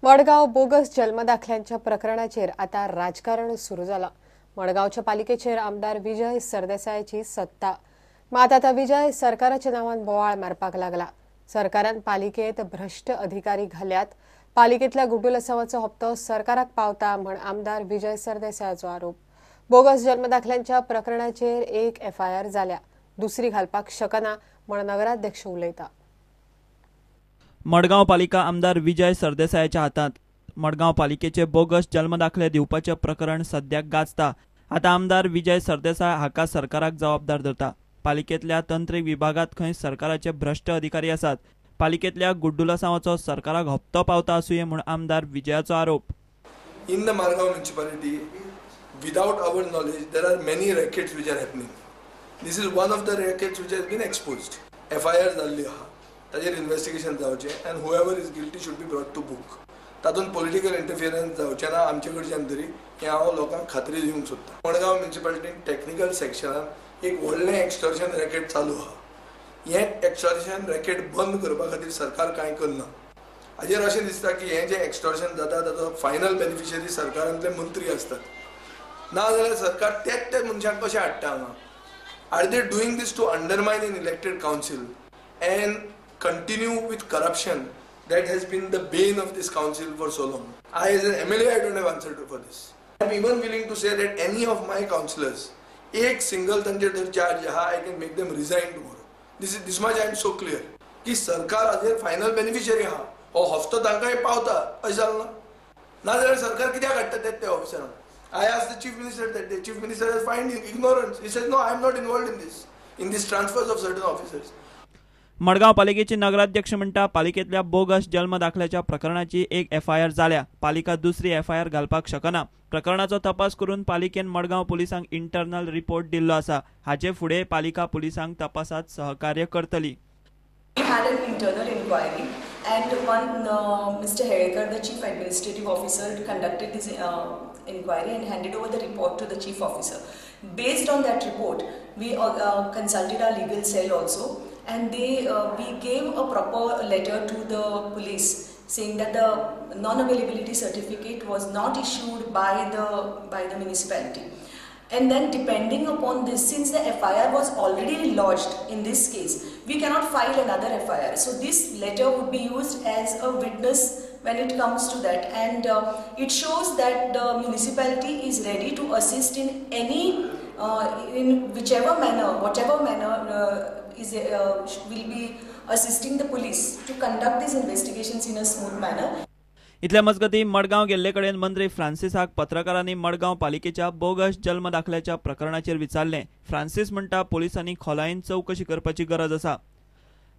Madgaon bogus जल्मदाखल्यांच्या प्रकरणाचेर आता राजकारण सुरू जाला। मडगांवच्या पालिकेचेर आमदार विजय सरदेसायाची सत्ता, मात आता विजय सरकाराच्या नावान बोवाळ मारपाक लागला। सरकारान पालिकेत भ्रष्ट अधिकारी घाल्यात, पालिकेतल्या गुड्डुलसावाचो हप्तो सरकाराक पावता म्हण आमदार विजय सरदेसायाचो आरोप। बोगस जल्मदाखल्यांच्या प्रकरणाचेर एक एफआयआर जाल्या, दुसरी घालपाक शकना म्हण नगराध्यक्ष उलयता। मडगांव पालिका आमदार विजय सरदेसायाच्या हातात मडगांव पालिकेचे बोगस जल्मदाखले दिवपाचे प्रकरण सद्याक गाजता। आता आमदार विजय सरदेसाय हाका सरकाराक जबाबदार धरता। पालिकेतल्या तंत्रीक विभागात खंय सरकाराचे भ्रष्ट अधिकारी आसात, पालिकेतल्या गुड्डुलसावाचो सरकाराक हप्तो पावता आसुये म्हूण आमदार विजयाचो आरोप। In the Margao municipality, without our knowledge, there are many rackets which are happening. This is one of the rackets which has been exposed. FIR जाल्ली आहा, ताजेर इन्वेस्टिगेशन जावचें and whoever is guilty should be brought to book. तातूंत political इंटरफियरन्स जावचें ना आमचे कडच्यान तरी, हें हांव लोकांक खात्री दिवंक सोदतां। मडगांव म्युनिसिपालिटीन टॅक्निकल सेक्शनान एक व्हडलें एक्स्टॉर्शन रॅकेट चालू आहा। हें एक्स्टॉर्शन रॅकेट बंद करपा खातीर सरकार कांय करना। हाजेर अशें दिसता की हें जें एक्स्टॉर्शन जाता ताचो फायनल बेनिफिशरी सरकारांतले मंत्री आसतात, ना जाल्यार सरकार तेच ते मनशांक कशें हाडटा हांगा। Are they doing this to undermine an elected council and continue with corruption that has been the bane of this council for so long? I as an MLA, I don't have answer for this. I am even willing to say that any of my councillors, एक single तांचेर जर charge आहा, I can make them resign tomorrow. This much I am so clear की सरकार हाजेर final beneficiary आहा, हो हफ्तो तांकांय पावता अशें जालें ना, नाजाल्यार सरकार कित्याक हाडटा तेच ते ऑफिसरांक? I asked the Chief Minister that day. Chief Minister has find ignorance. He says, no, I am not involved in this transfers of certain officers. Madgaon पालिकेचे नगराध्यक्ष म्हणटा पालिकेतल्या बोगस जल्म दाखल्याच्या प्रकरणाची एक एफआयआर जाल्या, पालिका दुसरी एफआयआर घालपाक शकना। प्रकरणाचो तपास करून पालिकेन मडगांव पुलिसांक इंटरनल रिपोर्ट दिल्लो आसा। हाचे फुडें पालिका पुलिसांक तपासात सहकार्य करतली। We had an internal inquiry and one Mr. Herekar, the Chief Administrative Officer, conducted this inquiry and handed over the report to the Chief Officer. Based on that report, we consulted our legal cell also, and we gave a proper letter to the police saying that the non-availability certificate was not issued by the municipality. And then depending upon this, since the FIR was already lodged in this case, we cannot file another FIR. So this letter would be used as a witness when it comes to that, and it shows that the municipality is ready to assist in any, in whichever manner, whatever manner will be assisting the police to conduct these investigations in a smooth manner. इतल्या मजगती मडगांव गेल्ले कडेन मंत्री फ्रांसिसाक पत्रकारांनी मडगांव पालिकेच्या bogus जल्म दाखल्याच्या प्रकरणाचेर विचारलें। फ्रांसिस म्हणटा पोलिसांनी खोलायेन चवकशी करपाची गरज आसा।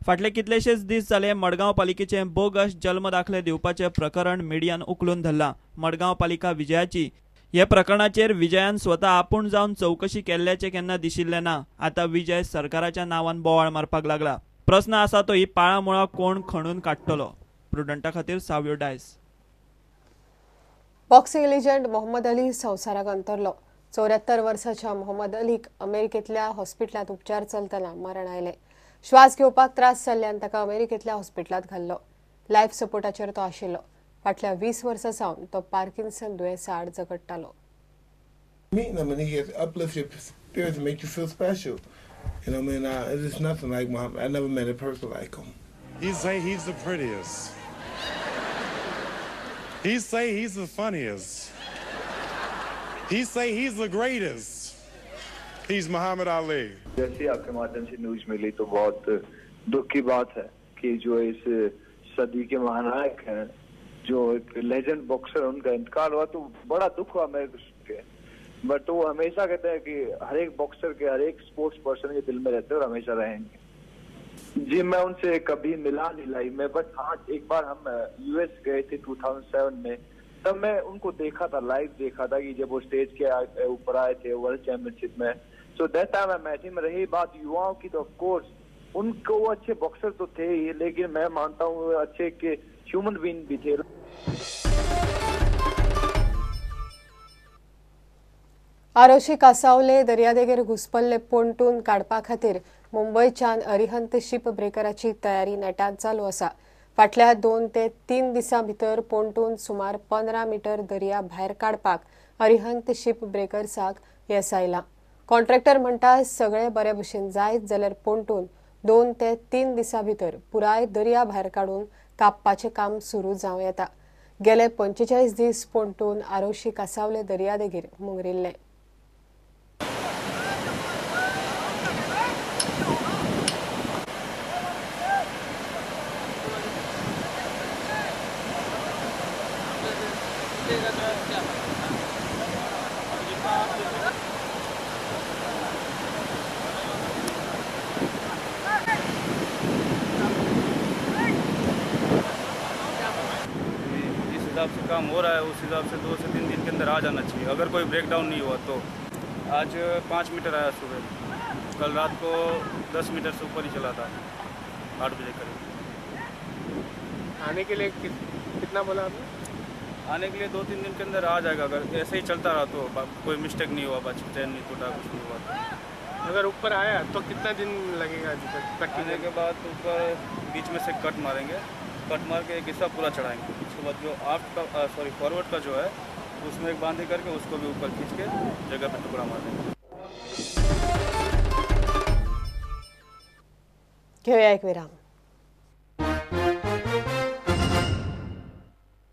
फाटले कितलेशेच दीस जाले मडगांव पालिकेचे बोगस जल्म दाखले दिवपाचें प्रकरण मिडियान उखलून धरलां। मडगांव पालिका विजयाची हे प्रकरणाचेर विजयान स्वता आपूण जावन चवकशी केल्ल्याचें केन्ना दिशिल्लें ना। आतां विजय सरकाराच्या नांवान बोवाळ मारपाक लागला। प्रस्न आसा तो ही पाळां मुळां कोण खणून काडटलो? प्रुडंटा खातीर Savio Dias. Boxing legend Muhammad Ali संवसाराक अंतरलो। 74 वर्साच्या मोहम्मद अलीक अमेरिकेतल्या हॉस्पिटलांत उपचार चलतना मरण आयलें। श्वास घेवपाक त्रास जाल्ल्यान ताका अमेरिकेतल्या हॉस्पिटलांत घाल्लो। लायफ सपोर्टाचेर तो आशिल्लो। फाटल्या 20 वर्सां सावन तो पार्किन्सन दुयेंसा आड झगडटालो। Meeting him and he has uplift your spirits and make you feel special. You know what I mean? It's just nothing like Muhammad. I never met a person like him. He say he's the prettiest. He say he's the funniest. He say he's the greatest. He's Muhammad Ali. जैसे आपके माध्यम से news Mili तो बहुत दुख की बात है कि जो इस सदी के महानायक हैं, जो एक लेजेंड बॉक्सर, उनका इंतकाल हुआ तो बड़ा दुख हुआ मेरे को सुन के। बट वो हमेशा कहते हैं कि हर एक बॉक्सर के, हर एक स्पोर्ट्स पर्सन के दिल में रहते हैं और हमेशा रहेंगे। जी मैं उनसे कभी मिला नहीं लाइव में, बट हाँ एक बार हम यूएस गए थे 2007 में, तब मैं उनको देखा था, लाइव देखा था कि जब वो स्टेज के ऊपर आए थे वर्ल्ड चैंपियनशिप में। So that time I met him. रही बात युवाओं की तो ऑफकोर्स उनको वो अच्छे बॉक्सर तो थे ही, लेकिन मैं मानता हूँ अच्छे के ह्यूमन बीइंग भी थे। आरोशी कासावले दर्यादेगेर घुसपल्ले पोंटून काडपा खातीर मुंबयच्यान अरिहंत शिप ब्रेकराची तयारी नेटान चालू आसा। फाटल्या 2 ते 3 दिसां भितर पोंटून सुमार 15 मिटर दर्या भायर काडपाक अरिहंत शिप ब्रेकर्साक येस आयलां. कॉन्ट्रॅक्टर म्हणटा सगळे बरे भशेन जायत जाल्यार पोंटून 2 ते 3 दिसां भितर पुराय दर्या भायर काडून कापपाचें काम सुरू जावं येता. गेले 45 दीस पोंटून आरोशी कासावले दर्यादेगेर मुंगरिल्ले. जिस हिसाब से काम हो रहा है उस हिसाब से 2 से 3 दिन के अंदर आ जाना चाहिए, अगर कोई ब्रेकडाउन नहीं हुआ तो। आज 5 मीटर आया सुबह, कल रात को 10 मीटर से ऊपर ही चला था 8 बजे करीब। आने के लिए कितना बोला आपने? आने के लिए 2-3 दिन के अंदर आ जाएगा, अगर ऐसे ही चलता रहा तो, कोई मिस्टेक नहीं हुआ, चैन नहीं टूटा, कुछ नहीं हुआ। अगर ऊपर आया तो कितना दिन लगेगा? आने के बाद ऊपर बीच में से कट मारेंगे, कट मार के एक हिस्सा पूरा चढ़ाएंगे, उसके बाद जो आफ्ट का सॉरी फॉरवर्ड का जो है उसमें एक बांधे करके उसको भी ऊपर खींच के जगह पे टुकड़ा मार देंगे। घेऊया एक विराम.